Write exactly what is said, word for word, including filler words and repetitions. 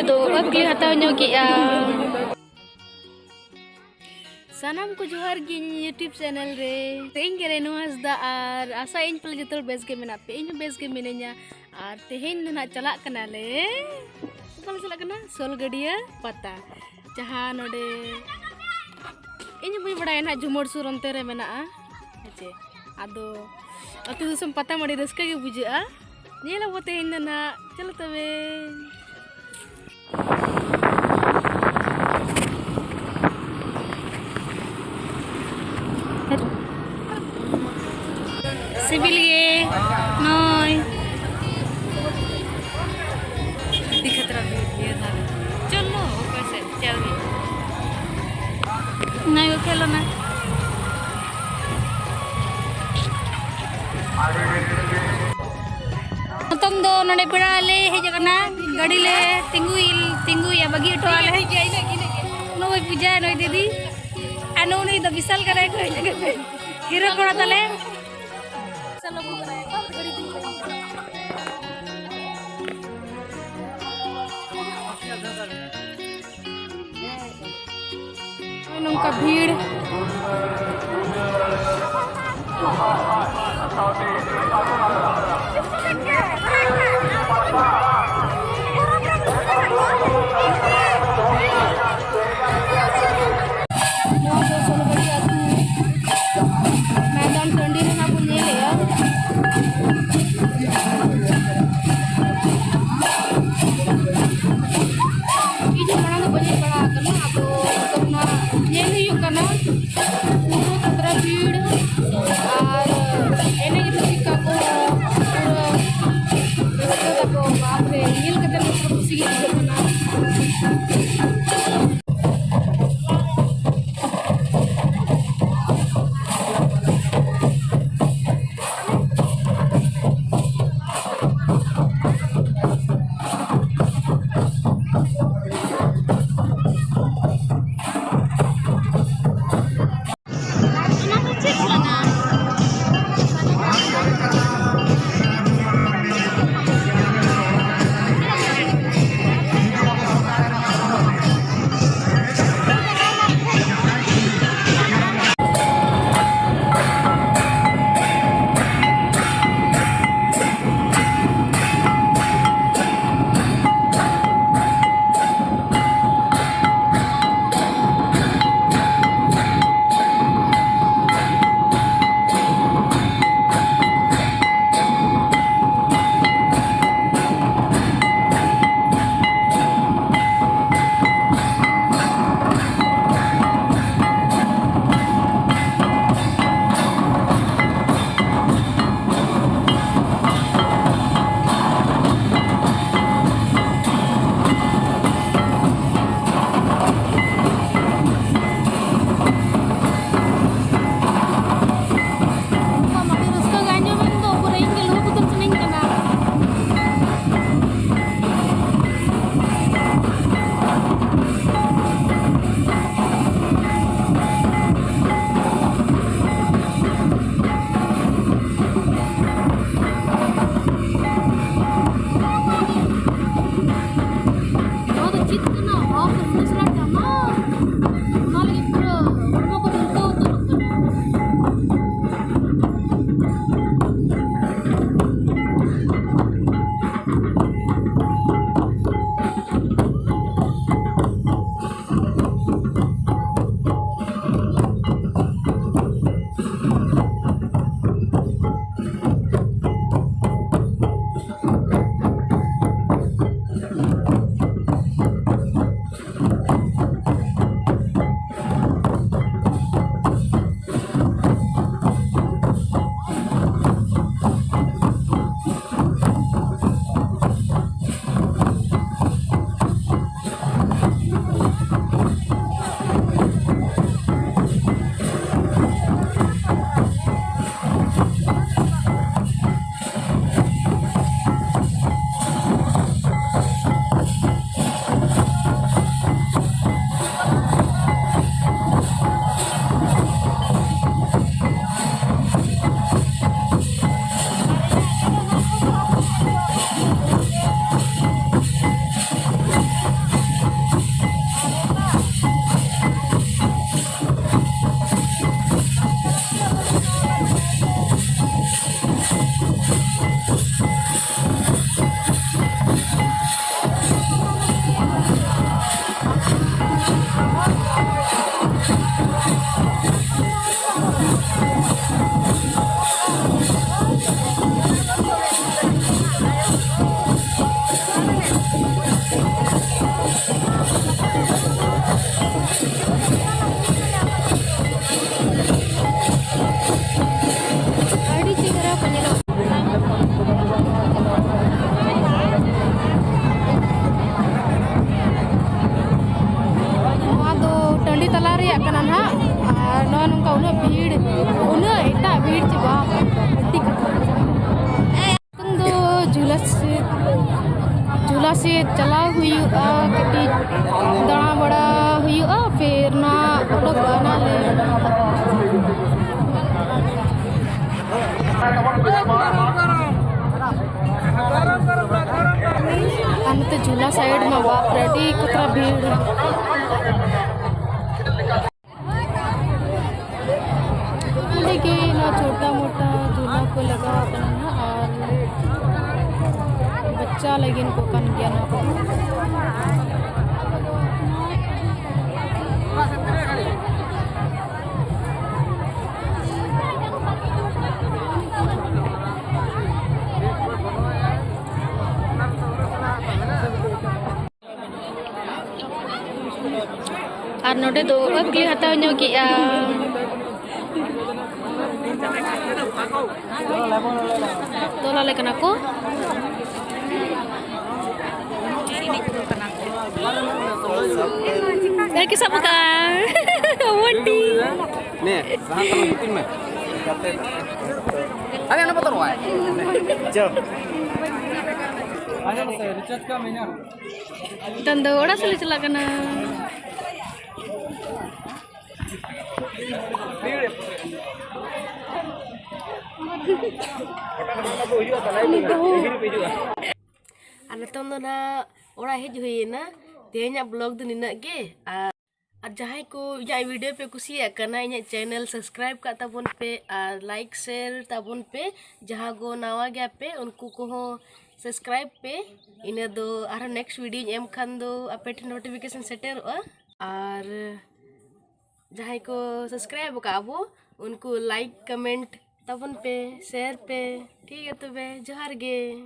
ᱛᱚ ᱚᱠᱟ ᱠᱚᱞᱮ ᱦᱟᱛᱟᱣ ᱧᱚᱜ ᱠᱮᱜᱼᱟ᱾ ᱥᱟᱱᱟᱢ ᱠᱚ ᱡᱚᱦᱟᱨ ᱜᱮ ᱤᱧ YouTube ᱪᱮᱱᱮᱞ ᱨᱮ᱾ ᱛᱮᱦᱮᱧ ᱜᱮ ᱨᱮᱱᱩ ᱦᱟᱸᱥᱫᱟ ᱟᱨ ᱟᱥᱟ ᱤᱧ ᱯᱟᱞᱮ ᱡᱚᱛᱚ ᱦᱚᱲ ᱵᱮᱥ ᱜᱮ ᱢᱮᱱᱟᱜ ᱯᱮ, ᱤᱧ ᱦᱚᱸ ᱵᱮᱥ ᱜᱮ ᱢᱤᱱᱟᱹᱧᱟ᱾ ᱟᱨ ᱛᱮᱦᱮᱧ ᱫᱚ ᱱᱟᱦᱟᱜ ᱪᱟᱞᱟᱜ ᱠᱟᱱᱟᱞᱮ, ᱚᱠᱟ ᱞᱮ ᱪᱟᱞᱟᱜ ᱠᱟᱱᱟ? ᱥᱳᱞᱜᱟᱹᱰᱤᱭᱟᱹ ᱯᱟᱛᱟ, ᱡᱟᱦᱟᱸ ᱱᱚᱰᱮ ᱤᱧ ᱦᱚᱸ ᱵᱟᱹᱧ ᱵᱟᱲᱟᱭᱟ ᱱᱟᱦᱟᱜ, ᱡᱷᱩᱢᱩᱨ ᱥᱩᱨ ᱚᱱᱛᱮ ᱨᱮ ᱢᱮᱱᱟᱜᱼᱟ, ᱦᱮᱸ ᱪᱮ? ᱟᱫᱚ ᱟᱹᱛᱩ ᱫᱤᱥᱚᱢ ᱯᱟᱛᱟ ᱢᱟ ᱟᱹᱰᱤ ᱨᱟᱹᱥᱠᱟᱹ ᱜᱮ ᱵᱩᱡᱷᱟᱹᱜᱼᱟ᱾ ᱧᱮᱞ ᱟᱵᱚ ᱛᱮᱦᱮᱧ ᱫᱚ ᱱᱟᱦᱟᱜ᱾ ᱪᱚᱞᱚ ᱛᱚᱵᱮ᱾ ᱥᱤᱵᱤᱞ ᱜᱮ᱾ ᱱᱚᱭ᱾ ᱟᱹᱰᱤ ᱠᱷᱟᱛᱨᱟ ᱵᱷᱤᱲ ᱜᱮᱭᱟ ᱱᱟᱦᱟᱜ᱾ ᱪᱚᱞᱚ, ᱚᱠᱚᱭ ᱥᱮᱫ? ᱪᱟᱞ ᱜᱮ᱾ ᱱᱚᱭ ᱠᱚ ᱠᱷᱮᱞ ᱚᱱᱟ᱾ ᱱᱤᱛᱚᱝ ᱫᱚ ᱱᱚᱰᱮ ᱯᱮᱲᱟ ᱞᱮ ᱦᱮᱡ ᱟᱠᱟᱱᱟ, ᱜᱟᱹᱰᱤ ᱞᱮ ᱛᱤᱸᱜᱩᱭ-, ᱛᱤᱸᱜᱩᱭᱟ, ᱵᱟᱹᱜᱤ ᱦᱚᱴᱚ ᱟᱞᱮ᱾ ᱱᱩᱭ ᱯᱩᱡᱟ, ᱱᱩᱭ ᱫᱤᱫᱤ, ᱟᱨ ᱱᱩᱭ ᱫᱚ ᱵᱤᱥᱟᱞ ᱠᱟᱱᱟᱭ, ᱦᱤᱨᱳ ᱠᱚᱲᱟ ᱛᱟᱞᱮ᱾ ᱱᱚᱜᱼᱚᱭ ᱱᱚᱝᱠᱟ ᱵᱷᱤᱲ᱾ ᱱᱚᱣᱟ ᱫᱚ ᱥᱳᱞᱜᱟᱹᱰᱤ ᱟᱹᱛᱩ ᱢᱚᱭᱫᱟᱱ ᱴᱟᱺᱰᱤ ᱨᱮ ᱱᱟᱜ ᱵᱚᱱ ᱧᱮᱞᱮᱜᱼᱟ᱾ ᱤᱧ ᱦᱚᱸ ᱢᱟᱲᱟᱝ ᱫᱚ ᱵᱟᱹᱧ ᱦᱮᱡ ᱵᱟᱲᱟ ᱟᱠᱟᱱᱟ, ᱟᱫᱚ ᱱᱤᱛᱚᱜ ᱱᱚᱣᱟ ᱧᱮᱞ ᱦᱩᱭᱩᱜ ᱠᱟᱱᱟ᱾ ᱯᱩᱨᱟᱹ ᱠᱷᱟᱛᱨᱟ ᱵᱷᱤᱲ ᱟᱨ ᱮᱱᱮᱡ ᱨᱩᱥᱤᱠᱟ ᱠᱚ ᱯᱩᱨᱟᱹ ᱡᱷᱩᱞᱟ ᱥᱮᱫ, ᱡᱷᱩᱞᱟ ᱥᱮᱫ ᱪᱟᱞᱟᱣ ᱦᱩᱭᱩᱜᱼᱟ, ᱠᱟᱹᱴᱤᱡ ᱫᱟᱬᱟ ᱵᱟᱲᱟ ᱦᱩᱭᱩᱜᱼᱟ, ᱯᱷᱤᱨ ᱱᱟ ᱚᱰᱚᱠᱚᱜᱼᱟ ᱱᱟᱞᱮ᱾ ᱟᱨ ᱱᱚᱛᱮ ᱡᱷᱩᱞᱟ ᱥᱟᱭᱤᱰ ᱢᱟ ᱵᱟᱯ ᱨᱮ ᱟᱹᱰᱤ ᱠᱚᱛᱨᱟ ᱵᱷᱤᱲ᱾ ᱚᱸᱰᱮ ᱜᱮ ᱱᱚᱣᱟ ᱪᱷᱳᱴᱟ ᱢᱳᱴᱟ ᱡᱷᱩᱞᱟ ᱠᱚ ᱞᱟᱜᱟᱣ ᱟᱠᱟᱱᱟ ᱱᱟᱦᱟᱜ, ᱟᱨ ᱵᱟᱪᱪᱟ ᱞᱟᱹᱜᱤᱫ ᱠᱚ ᱠᱟᱱ ᱜᱮᱭᱟ ᱱᱚᱣᱟ ᱠᱚ᱾ ᱟᱨ ᱱᱚᱰᱮ ᱫᱚ ᱟᱹᱠᱞᱤ ᱦᱟᱛᱟᱣ ᱧᱚᱜ ᱠᱮᱜᱼᱟ᱾ ᱛᱚᱞ ᱟᱞᱮ ᱠᱟᱱᱟ ᱠᱚ᱾ ᱮ, ᱠᱤ ᱥᱟᱵ ᱟᱠᱟᱫ? ᱚᱣᱟᱴᱤ᱾ ᱱᱮ, ᱥᱟᱦᱟᱱ ᱛᱟᱞᱟᱝ ᱜᱤᱛᱤᱡ ᱢᱮ᱾ ᱟᱨᱮ, ᱚᱱᱟ ᱵᱚᱛᱚᱨᱚᱜᱼᱟᱭ᱾ ᱪᱚ᱾ ᱱᱤᱛᱚᱝ ᱫᱚ ᱚᱲᱟᱜ ᱥᱮᱫ ᱞᱮ ᱪᱟᱞᱟᱜ ᱠᱟᱱᱟ᱾ ᱟᱨ ᱱᱤᱛᱚᱝ ᱫᱚ ᱱᱟᱦᱟᱜ ᱚᱲᱟᱜ ᱦᱮᱡ ᱦᱩᱭ ᱮᱱᱟ᱾ ᱛᱮᱦᱮᱧᱟᱜ vlog ᱫᱚ ᱱᱤᱱᱟᱹᱜ ᱜᱮ᱾ ᱟᱨ, ᱟᱨ ᱡᱟᱦᱟᱸᱭ ᱠᱚ ᱤᱧᱟᱹᱜ video ᱯᱮ ᱠᱩᱥᱤᱭᱟᱜ ᱠᱟᱱᱟ, ᱤᱧᱟᱹᱜ channel subscribe ᱠᱟᱜ ᱛᱟᱵᱚᱱ ᱯᱮ ᱟᱨ like share ᱛᱟᱵᱚᱱ ᱯᱮ᱾ ᱡᱟᱦᱟᱸ ᱠᱚ ᱱᱟᱣᱟ ᱜᱮᱭᱟ ᱯᱮ, ᱩᱱᱠᱩ ᱠᱚᱦᱚᱸ subscribe ᱯᱮ᱾ ᱤᱱᱟᱹ ᱫᱚ ᱟᱨᱦᱚᱸ next videoᱧ ᱮᱢ ᱠᱷᱟᱱ ᱫᱚ ᱟᱯᱮ ᱴᱷᱮᱱ notification ᱥᱮᱴᱮᱨᱚᱜᱼᱟ᱾ ᱟᱨ ᱡᱟᱦᱟᱸᱭ ᱠᱚ subscribe ᱟᱠᱟᱫ ᱵᱚ, ᱩᱱᱠᱩ like comment ᱛᱟᱵᱚᱱ ᱯᱮ, share ᱯᱮ᱾ ᱴᱷᱤᱠ ᱜᱮᱭᱟ ᱛᱚᱵᱮ, ᱡᱚᱦᱟᱨ ᱜᱮ᱾